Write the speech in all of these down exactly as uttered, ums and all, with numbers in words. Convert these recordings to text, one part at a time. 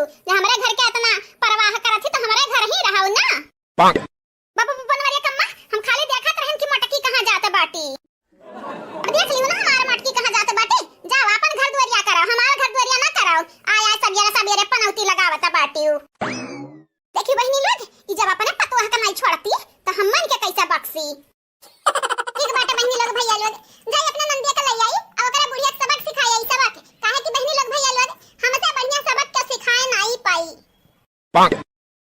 जे हमरे घर के इतना परवाह करत ही, तो हमरे घर ही रहउ ना। बाबू बनवरिया कम्मा, हम खाली देखत रहन कि मटकी कहाँ जात बाटी। अब देख लियो ना हमार मटकी कहाँ जात बाटी। जाओ, आपन घर दुआरिया कराओ, हमार घर दुआरिया ना कराओ। आय, आय, सबेरे, सबेरे पनौती लगावत बाटी। देखी बहिनी लोग, ई जब अपने पतोह के नहीं छोड़ती, तो हमन के कैसे बक्सी? ठीक बाटे बहिनी लोग, भैया लोग, जाई अपने नंदिया के ले आई, और ओकरा बुढ़िया के सबक सिखाई, ई सबक। काहे कि बहिनी लोग, भैया लोग, हमसे बढ़िया सबक के सिखाए नाई पाई। और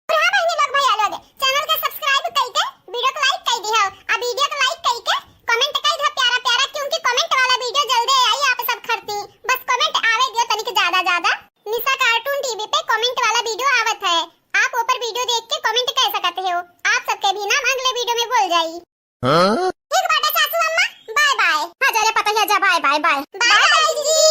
हाँ बहिनी लोग, भैया लोग, channel के subscribe कई के video को like कई दिहो, आ video को like कई के comment कई दिहो प्यारा प्यारा, क्योंकि comment वाला video जल्दी आई आप सब खरती। बस comment आवे दियो तनिक ज्यादा ज्यादा। निशा cartoon TV पे comment वाला video आवत है, आप ऊपर video देख के comment कर सकते हो। आप सबके भी नाम अगले video में बोल जाई। हाँ? ठीक बाटे सासू अम्मा, bye bye। हाँ, जा रे पतोहिया, जा, bye bye, bye। Bye bye जीजी।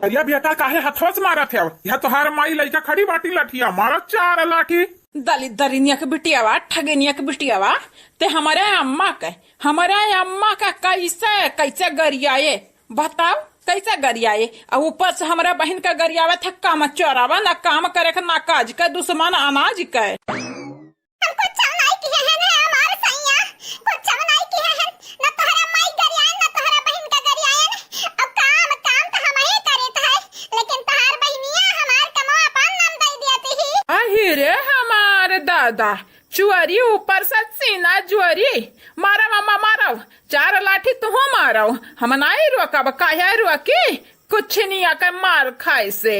अरे बेटा, काहे हथवा से मारत है? यह तोहार माई लइका खड़ी बाटी, लठिया मारा चार लाठी। दलिद्दरिनिया के बिटियावा, ठगिनिया के बिटियावा, ते हमरे अम्मा के, हमरे अम्मा का कैसे, कैसे गरियाए? बताओ, कैसे गरियाए? आ ऊपर से हमरा बहिन का गरियावे थे काम चोरावा, ना काम करे के, ना काज के, दुश्मन अनाज के। हम कुछ नाई किहे हैं ना हमार सैया, कुछ नाई किहे हैं, ना तोहरा माई गरियाए, ना तोहरा बहिन का गरियाए, अब काम, काम तो हम ही करीत है, लेकिन तोहार बहिनिया हमार कमवा अपन नाम दई दियत ही। अहि रे हमार दादा, चुअरी ऊपर से सीना जुअरी, मारा मामा मारा, चार लाठी तुहू मारा, हम नाई रोकब, काहे रोकी, कुछ नहीं आकर मार खाए से।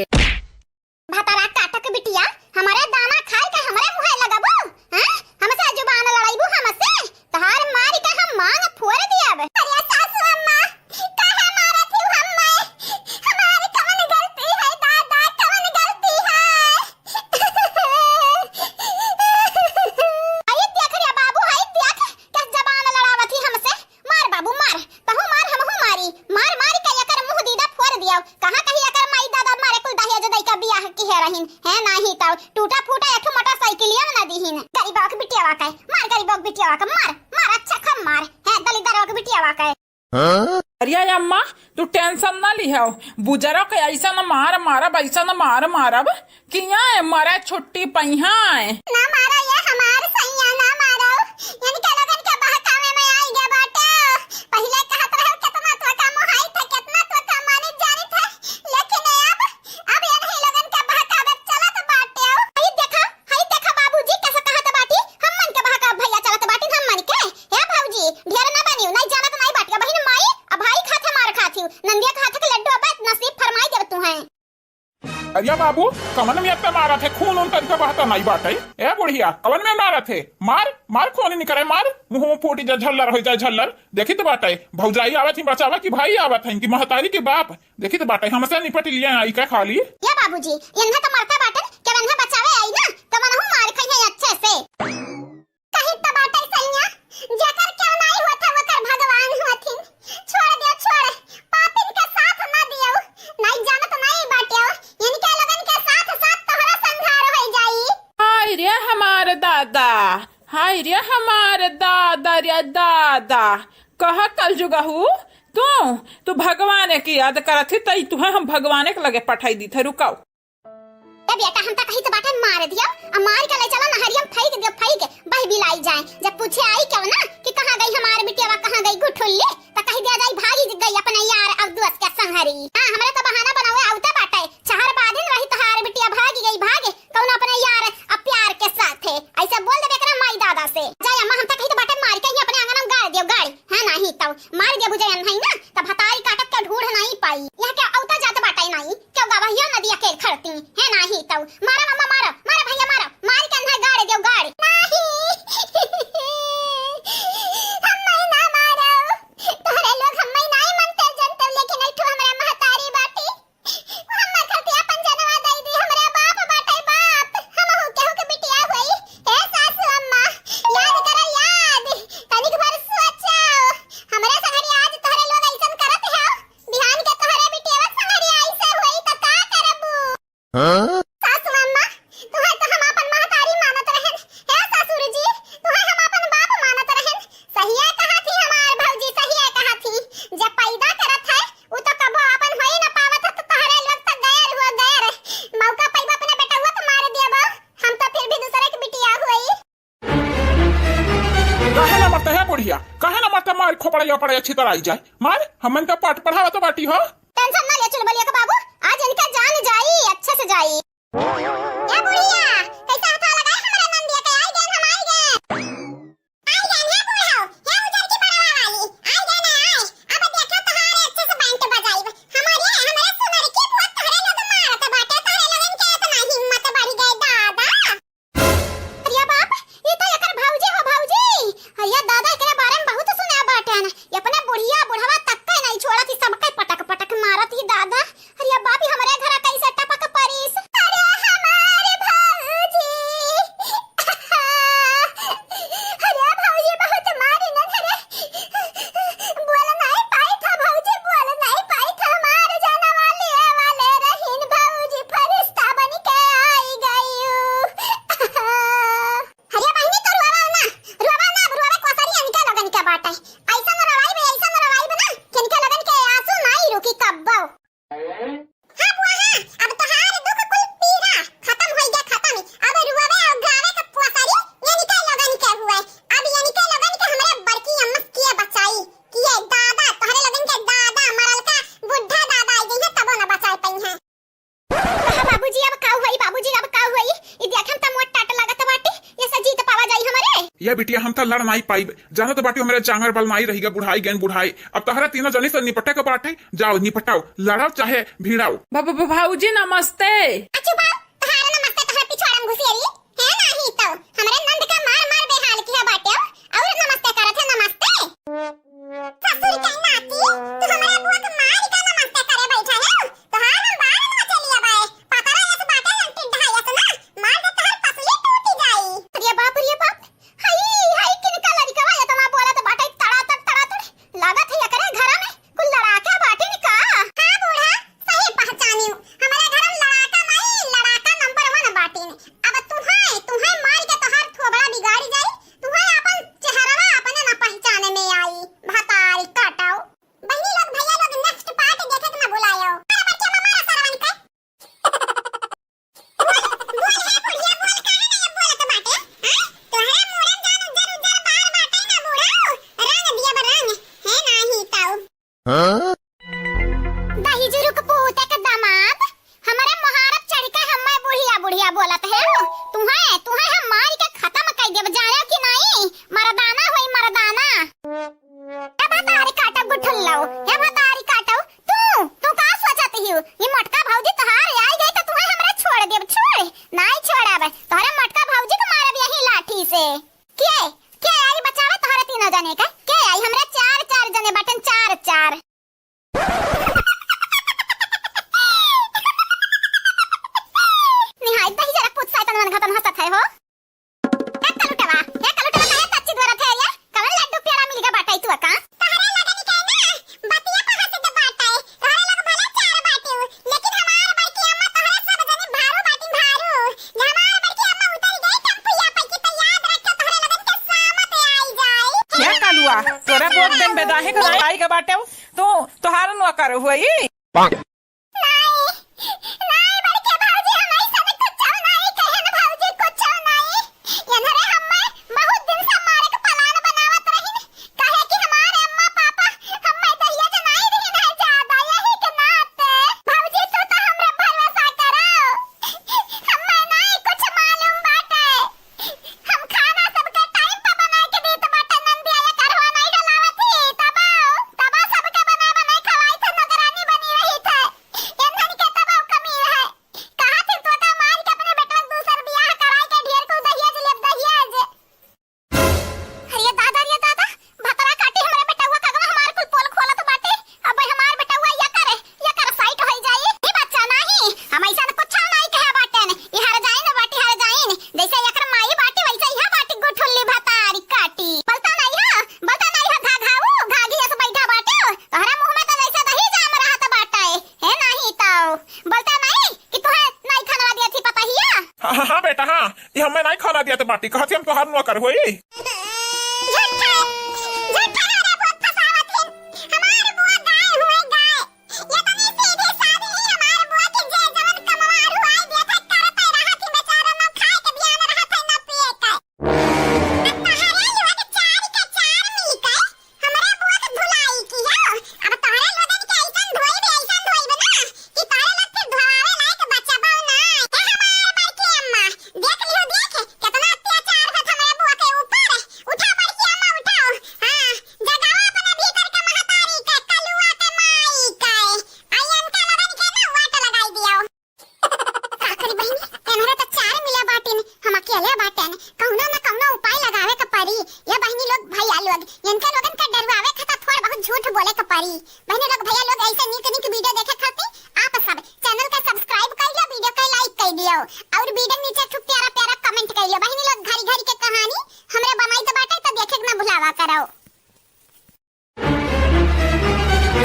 भतारा काटक बिटिया, हमरे दाना खाए के हमरे मुँहे लगबू? हैं? हमसे जुबान लड़ाइबू हमसे? तहार मारी के हम मांग फोड़ दियब। अरे सासू अम्मा, काहे मारत ही हम्मे? हमार कवन गलती है दादा, कवन गलती है? आई देख रे बाबू, आई देख, के जबान लड़ावत ही हमसे। मार बाबू मार, तहू मार हमहू मारी, मार मार के एकर मुँह दीदा फोर दियाव। कहाँ कहीं एकर माई दादा मारे कुल दहेज दई का बियाह किहे रहिन, है नाही तब टूटा फूटा एक ठो मोटरसाइकिलिया न दीहिन। गरीबवा के बिटियावा के मार, गरीबवा के बिटियावा के मार, मार अच्छा खूब मार, है दलिद्दरवा के बिटियावा के। अरे अम्मा, तू tension ना लिहो, बुजरा के ऐसन मार मारब, ऐसन मार मारब, किया है मरे छुट्टी पइहाँ है। ना मारो ये हमार सैया, ना मारो। इनके लोगन के बहकावे में आई गया बाटे। पहिले कहत रहो कितना तो का मोहाई था, कितना तो का मानित जानित है, लेकिन अब, अब ये नहीं लोगन के बहकावे चलत बाटे। हई देखा, हई देखा बाबूजी कैसे कहत बाटी, हम मन के बहका भैया चलत बाटी, हम मन के। हे भौजी, ढेर ना बनियो, नहीं जानत नहीं बाटिया बहिन माई, अब भाई खात है मार खात हियो, नंदिया खात है लड्डू, अब नसीब फरमाई देव तू है। अरे बाबू, कवन में अत्ता मारत है? खून उन तनिका बहता नाई बाटे। ए बुढ़िया, कवन में मारत है? मार, मार खून निकरे, मार, मुँह फूटी जा, झल्लर होइ जाए, झल्लर। देखित बाटे, भौजाई आवत ही बचावा कि भाई आवत है, इनकी महतारी के बाप। देखित बाटे, हमसे निपट लिया आई का खाली। या बाबूजी, इन्हें तो मरता बाटन, के इन्हें बचावे आई ना, तो मनहु मार खाई है अच्छे से। कही त बाटे सैया, जेकर केहू नाई होत है, ओकर भगवान होथिन। छोड़ दियो, छोड़, पापिन के साथ ना दियो, नाई जानत नाई बाटियो, इनके लोगन के साथ साथ तोहरा संहार होई जाई। हाय रे हमार दादा, हाय रे हमार दादा रे दादा, कह कलजुगहू, तू, तू भगवान के याद करत ही, तई तुहे हम भगवान के लगे पठाई दी थे, रुकाओ। ए बेटा, हम त कही त बाटे मार दियो, आ मार के ले चला नहरिया में फेंक दियो, फेंक, बह बिलाई जाए। जब पूछे आई केहू ना कि कहाँ गई हमार बिटियावा, कहाँ गई गुठुल्ली, त कही दिया जाई भागी गई अपने यार और दोस्त के संहरी। हाँ, हमरे तो बहाना बनावे आवते बाटे, चार बादिन रही तोहार बिटिया भागी गई, भागे कौन अपने यार अब प्यार के साथे। ऐसे बोल देबे एकरा माई दादा से। जाए अम्मा, हम त कही त बाटे मार के ही अपने आंगन में गाड़ दियो, गाड़ी। हाँ, नाही तब मार दिया बुझे अनहई ना, तब हतारी काटत के ढूढ़ नाही पाई। यहाँ के औता जात बाटे नाही। क्यों गवहियो नदिया के खड़ती है नाही तऊ। मारा मम्मा मारा, मारा भैया मारा, मार के अन्हा गाड़ देव गाड़। नाही। हम्मे ना मारो। तोहरे लोग हम्मे नाही मनते जनते, लेकिन एक ठो हमरा महतारी बाटी। हम्मे खातिर अपन जनवा दई दी, हमरा बाप बाटे बाप। हमहू केहू के बिटिया होई। हे सासू अम्मा, याद करा याद। तनिक भर सोचो। हमरा संगरी आज तोहरे लोग ऐसन करत हो। बिहान के तोहरे बिटिया संगरी ऐसे होई त का करबू? हाँ? सासू अम्मा, तैयो पढ़ाई अच्छी तरह आई जाए। मार, हमन का पाठ पढ़ावत बाटी हो। Tension ना ले चुलबुलिया के बाबू, आज इनका जान जाई, अच्छे से जाई। ए बुढ़िया, कैसा हाथ लगाए हमरे नंदिया के? आई गए, हम आई गए। आई गए, हे बूढ़ो, हे उजर की बड़वा वाली, आई गए ना, आए। अब देखा तोहारे अच्छे से बैंड बजाइब। हमारे, हमारे सुनर की बहुत तोहरे लोग मारत बाटे, तोहरे लोगन के इतना हिम्मत बढ़ गए दादा। अरे बाप, ई तो एकर भौजी हो भौजी। अरे दादा, एकरे बारे में बहुत सुना बाटे ना। ये अपने बुढ़िया बुढ़वा तक के नहीं छोड़त, ई सबके पटक पटक मारत ही दादा। अरे बाप, ई हमरे घरा कैसे टपक परीस। अरे हमारे भौजी। अरे भौजी बहुत मारी ना घरे। बोल नहीं पाई था भौजी, बोल नहीं पाई था। हमार जनवा लिए वाले रहीन भौजी, फरिश्ता बन के आई गयू। अरे बहिनी, तो रोवा ना, रोवा ना, अब रोवे कोसरी इनके लोगन के बाटे। ऐसा न रोवाई बे, ऐसा न रोवाई बे ना, कि इनके लोगन के आंसू नाई रुकी कब्बो। हाँ बुआ, हाँ, अब तोहार दुख कुल पीरा खतम होई गया, खतम। अब रोवे और गावे के कोसरी इनके लोगन के हुए। अब इनके लोगन के हमरे बड़की अम्मा किए बचाई, कि ये दादा, तोहरे लोगन के दादा, मरल का बुढ़ा दादा आई जइहे, तबो न बचाए पइहे। कहा बाबूजी, अब का होई बाबूजी, अब का होई? ई देखे में त मोट टाट लागत बाटे, ये से जीत पावा जाई हमरे। ये बिटिया, हम त लड़ नाई पाइब, जानत बाटी हमरे जांगर बल नाई रहिगा, बुढ़ाई गैन बुढ़ाई। अब तहरा तीनों जनी से निपटे के बाटे, जाओ निपटाओ, लड़ाओ चाहे भिड़ाओ। ब-, ब-, ब-, भाऊजी नमस्ते। अच्छू बा, तहारा नमस्ते तहरा पिछवाड़ा में घुसियरी, है नाही तो हमरे नंद का मार मार बेहाल किया बाटे, और नमस्ते करत है, नमस्ते। ससुर के नाती, तू हमरा बुआ के मार के नमस्ते करे बैठा है? तोहार हम बाल नोचे लिया बाए। पतरा यस बाटे जन टिड्ढा यस ना, मार दे तोहार पसली टूटी जाई। अरे बाप रे बाप, हई, हई किनका लड़िकवा एतना बोलत बाटे, तड़ातड़, तड़ातड़। लागत है एकरे घरा में कुल लड़ाका बाटिन का? हाँ बूढ़ा, सही पहचानियो। हमरे घर में लड़ाका माई, लड़ाका नंबर वन बाटिन। अब तुहें, तुहें मार के तोहार थोबड़ा बिगाड़ी जाई, तुहें आपन चेहरवा अपने ना पहचाने में आई। भतारी काटाओ। बहिनी लोग, भैया लोग, next part देखे के ना भुलायो। अरे बच्चा मामा सरवन के। बोल, बोल हे बुढ़िया, बोल, काहे ना ये बोलत बाटे? हाँ? तोहरा मुड़न जान उज्जर उज्जर बार बाटे ना बूढ़ा, रंग दिया बा रंग, है नाही ताऊ। हाँ? दहिजरू के पूत के दामाद, हमरे मुहारत चढ़ के हम्मे बुढ़िया बुढ़िया बोलत है। तुहें, तुहें हम मार के खतम कइ देब, जाने कि नाई? मर्दाना होई मर्दाना। ए भतारी काटब गुठुल्लऊ, ए भतारी काटऊ, तू, तू का सोचत हिउ? ई मोटका भौजी तोहार आई गई त तुहें हमरा छोड़ देब, छोड़, नाई छोड़ब। तोहरे मोटका भौजी के मारब यही लाठी से। के, के आई बचावे तोहरे तीनों जने के? के आई? हमरे चार, चार जने बाटन, चार, चार। निहाई दही जरा कुछ सैतन मन घटन हंसत है हो। ए कलुटवा, ए कलुटवा, काहे तच्ची द्वारा थे ये? कवन लड्डू पेड़ा मिल गया बाटा ई तू का? तहरे लगन के ना, बतिया पहा से तो बाटा है। तहरे लोग भले चार बाटे हो, लेकिन हमार बड़की अम्मा तहरे सब जने भारू बाटी भारू। जे हमार बड़की अम्मा उतर गई टम्पुया पे की तो याद रखे तहरे लगन के सामत आई जाए। ए कलुआ, तोरा बोक देम बेदाहे के आई के बाटे हो, तू तोहार नौकर हुई। नाई, नाई बड़के भौजी, हम ऐसन कुछो नाई कहेन भौजी, कुछो नाई। एनहरे हम्मे बहुत दिन से मारे के plan बनावत रहिन, काहे कि हमारे अम्मा पापा हम्मे दहिया जनाई रहिन है ज्यादा, यही के नाते। भौजी तू तो हमरा भरोसा करो, हम्मे नाई कुछ मालूम बाटे। हम खाना सबके time पे बना के देत बाटे नंदिया, ये करवा नाई डलावत ही, तबो, तबो सबके बना बनाई खवाई थे, नौकरानी बनी रही थे। एनहन के तबो कमी रहे। कहा थे तोता मार के अपने बेटवा से दूसर बियाह कराई के ढेर कुल दहिया जिलेब दहिया जे। अरे दादा, अरे दादा, भतरा काटी हमरे बेटवा का गवा हमार कुल पोल खोलत बाटे। अब हमार बेटवा या करे, या कर side होई जाई। ई बच्चा नाही, हम ऐसा कुछ नाही कहे बाटेन। ई हर जाइन बाटी, हर जाइन। जैसे एकर माई बाटी, वैसे इहा बाटी गुठुल्ली भतारी काटी। बोलता नाही हो, बोलता नाही हो, घा घाऊ, घा घी अस बैठा बाटे। तोहरा मुंह में तो जैसे दही जाम रहत बाटे। हे नाही ताऊ, बोलता नाही कि तुहे नाही खाना दिया थी पता हिया? हाँ, हाँ, हाँ बेटा, हाँ, ये हमें नाही खाना दिया तो बाटी, कहती हम तोहार नौकर होई। झूठा, झूठा हमारा बहुत फसावत है। हमार बुआ गाय हुए गाय। ये तो नहीं सीधे साधे ही हमार बुआ के जे जवन कमवार हुआ दिया था, करते रहत ही बेचारा, ना खाए के ध्यान रहत है, ना पिए के। अब तहरे लोग चार के चार मिल के हमरे बुआ के और वीडियो नीचे खूब प्यारा प्यारा comment कइले बहिनी लोग, घरी घरी के कहानी हमरे बनाई तो बाटे तो देखे के ना भुलावा करो।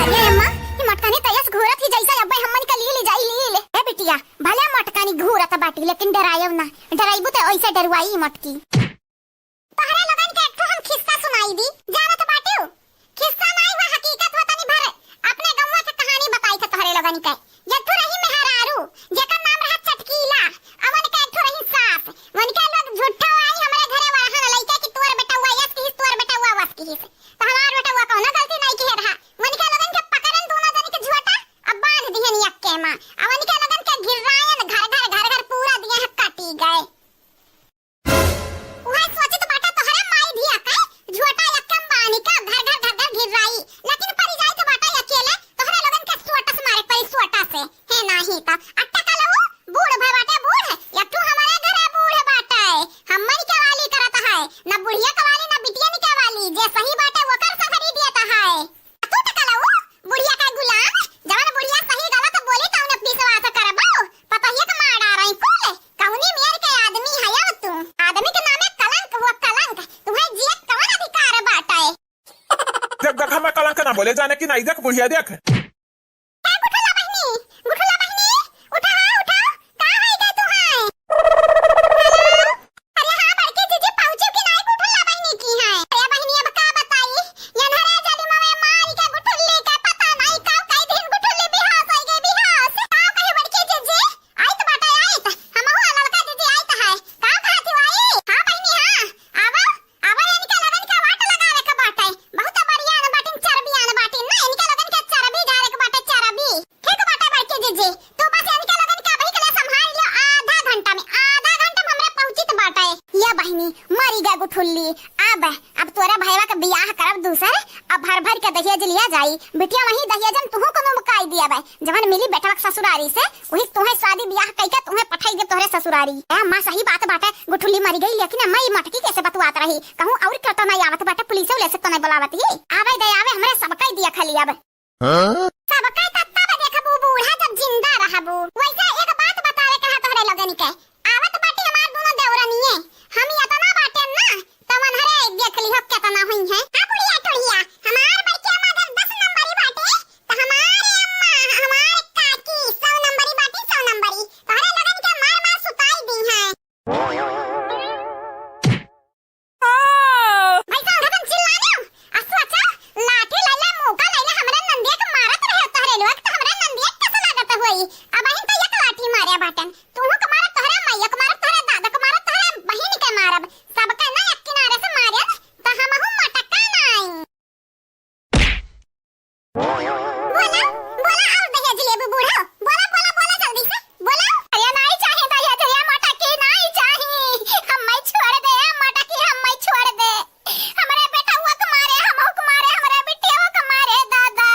अरे अम्मा, ये मटकानी तैयस घूरत ही जैसे अब्बे हमन के लील जाई लील। ए बिटिया, भले मटकानी घूरत बाटी लेकिन डरायव ना, डराइबू तो ऐसे डरवाई मटकी। तोहरे लोगन के एक ठो हम खिस्सा सुनाई दी, जानत बाटिउ? खिस्सा नाई हुआ, हकीकत हुआ, तनी भर अपने गौवा के कहानी बताई थे तोहरे लोगन के। एक ठो रही मेहरारू, जेकर नाम रहा चटकीला, अवन के एक ठो रही सास। वनके लोग झूठो आई हमरे घरे वरहन लइके कि तोर बेटउआ यस किहिस, तोर बेटउआ वस किहिस। तो हमार बेटउआ कौनो गलती नाई किहे रहा। वनके लोगन के पकड़न दोनों जन के झोटा, अब बांध दिहन यक्के मा। अब वनके लोगन के घिर्रायन घर घर, घर घर पूरा दिया है कटी गए। उहे सोचित बाटे तोहरे माई धिया के, झोटा यक्कम बानी का घर घर घर घर घिर्राई, लेकिन परी जाई तो बाटे अकेले, तोहरे लोगन के सोटस मारे परी सोटा से, हे नाही तो। अट्टा कलऊ, बूढ़ भय बाटे बूढ़, एक ठो हमारे घरे बूढ़ बाटे, हमन के वाली करत है, न बुढ़िया के वाली न बिटियन के वाली, जे सही बाटे वकर सफरी देत है। तू त कलऊ, बुढ़िया का गुलाम, जवन बुढ़िया सही गलत बोली तउने विश्वास करबो, पतहिया के मार डारई कुल, कौनी मेर के आदमी हयव तू, आदमी के नामे कलंक हुआ कलंक, तुम्हें जियत कवन अधिकार बाटे? देख, देख, हमें कलंक ना बोले, जाने की नाई, देख बुढ़िया देख। ए गुठुला बहिनी, गुठुला बहिनी, उठा हो, उठा, का होई गए तू है? Hello? अरे हाँ, बड़की जीजी पहुँची कि नाई गुठुल्ला बहिनी की है? अरे बहिनी, अब का बताई, यनहरे जालिमा में मारी के गुठुल्ली के पता नाई का कई दिन गुठुल्ली बेहोश होई गई, बेहोश। का कही बड़की जीजी? आइत बाटे, आइत। हमहू आ ललका जीजी आइत है। का कहत हो आई? हाँ बहिनी, हाँ। आवा, आवा, इनके लगन के वाट लगावे के बाटे। बहुत बढ़िया न बाटिन, चर्बी आन बाटिन ना, इनके लगन के चर्बी झारे के बाटे, चर्बी। ठीक बाटे बड़की जीजी, तू बस इनके लगन के अबही के लिए संभाल लियो, आधा घंटा में, आधा घंटा में हमरे पहुँचित बाटे। ये बहिनी, मरी गए गुठुल्ली। अब, अब तोरे भैया के बियाह करब दूसर, अब भर भर के दहेज लिया जाई। बिटिया वहीं दहेज में तुहू को मुकाई दिया बे। जवन मिली बेटवा के ससुरारी से, वही तुहे शादी बियाह कई के तुहे पठाई दे तोहरे ससुरारी। ए अम्मा, सही बात बाटे, गुठुल्ली मरी गई, लेकिन अम्मा, ई मटकी कैसे बतुआत रही? कहूँ और करता नहीं आवत बाटे, पुलिस उलिस तो नहीं बुलावत ही? आवे दे आवे, हमरे सबका ही दिया खाली अब। हाँ? सबका तब तब देखबू बूढ़ा जब जिंदा रहबू। वैसे एक बात बतावे कहा तोहरे लोगन के, आवत बाटी हमार दोनों देवरनिये, हम यतना बाटे ना, तवन हरे देख लिहो केतना हुई है। हाँ बुढ़िया टोढ़िया, हमार बड़की अम्मा अगर दस नंबरी बाटे, त हमारे अम्मा, हमार काकी सौ नंबरी बाटी, सौ नंबरी। तोहरे लोगन के मार मार सुताई दी है। हाँ। भाई साहब, हम चिल्लाने हो। आ सोचा, लाठी लैला, मुका लैला, हमरे नंदिया के मारत रहे तोहरे लोग, त हमरे नंदिया के कैसे लागत होई? अबहिन त एक लाठी मारे बाटन। तुहू के मारब, तोहरे मैया के मारब, तोहरे दादा के मारब, तोहरे बहिन के मारब। सबके ना एक किनारे से मारे, त हमहू मटका नाई। बोला, बोला, और दहेज लेबू बूढ़ो? बोला, बोला, बोला जल्दी से, बोला। अरे नाई चाहे दहेज, ये मटकी नाई चाहे। हम्मै छोड़ दे, ये मटकी हम्मै छोड़ दे। हमरे बेटवा के मारे, हमहू के मारे, हमरे बिटिया के मारे, दादा।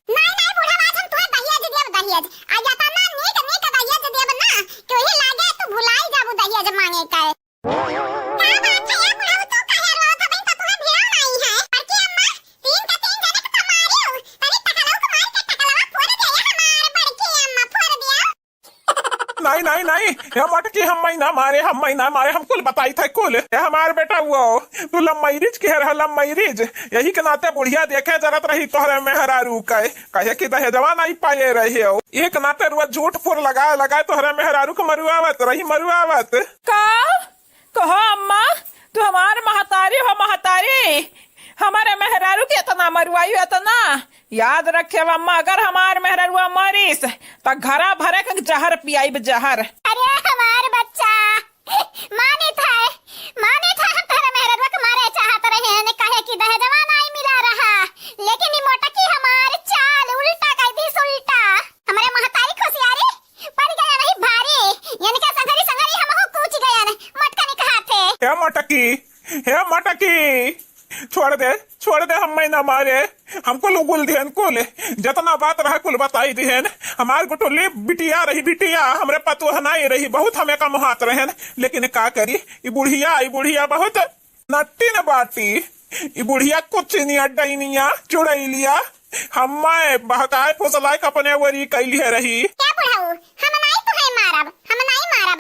नाई, नाई बूढ़ा, आज हम तुहे दहेज देब, दहेज। आ यतना नीक, नीक दहेज देब ना, कि वही लागे तू भुलाई जाबू दहेज मांगे के। का बात है, ए बुढ़ऊ, तू काहे रोवत हबी? त तोहे भिड़ाव नाई है। बड़की अम्मा, तीन के तीन जने के त मारियो। तनी टकलऊ के मार के टकलवा फोड़ दे, ए हमार बड़की अम्मा, फोड़ दिया। नाई, नाई, नाई, ए मटकी हम्मै ना मारे, हम्मै ना मारे, हम कुल बताई थे कुल। ए हमार बेटउआ, तू लव मैरिज किहे रहा, लव मैरिज। यही के नाते बुढ़िया देखे जरत रही तोहरे मेहरारू के, कहे कि दहेजवा नाई पाए रहे हो। एक नाते रुआ झूठ फुर लगाए लगाए तोहरे मेहरारू के मरुआवत रही, मरुआवत। का? कहो अम्मा, तू हमार महतारी हो महतारी, हमरे मेहरारू के एतना मरुआई हो एतना। याद रखे अम्मा, अगर हमार मेहररुआ मरिस त घरा भरे के जहर पियाइब जहर। अरे हमार बच्चा, मानित है, मानित है, हम तोहरे मेहररुआ के मारे चाहत रहे हैं, काहे कि दहेजवा नाई मिला रहा, लेकिन ई मोटकी हमार चाल उल्टा कइ दिहिस उल्टा। हमरे महतारी खुशियारी पड़ गया नहीं भारी, इनके संघरी संघरी हमहू कूच गयन, मटकनी कहाथे। हे मटकी, हे मटकी, छोड़ दे, छोड़ दे, हम्मै ना मारे, हमको लुगुल दिहन कुल, जतना बात रहा कुल बताई दिहन। हमार गुठुल्ली बिटिया रही, बिटिया, हमरे पतोह नाई रही, बहुत हमें कमहात रहन, लेकिन का करी, ई बुढ़िया, ई बुढ़िया बहुत नट्टी न बाटी, ई बुढ़िया कुछ नहीं, डैनिया, चुड़ैलिया, हम्मै बहकाए फुसलाए के अपने वरी कैली है रही। क्या बुढ़ऊ, हम नाई तुहे मारब, हम नाई मारब,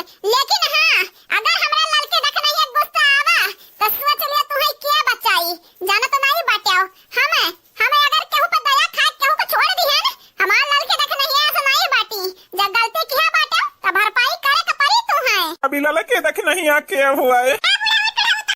अभी ललके देख नहीं आके हुआ है।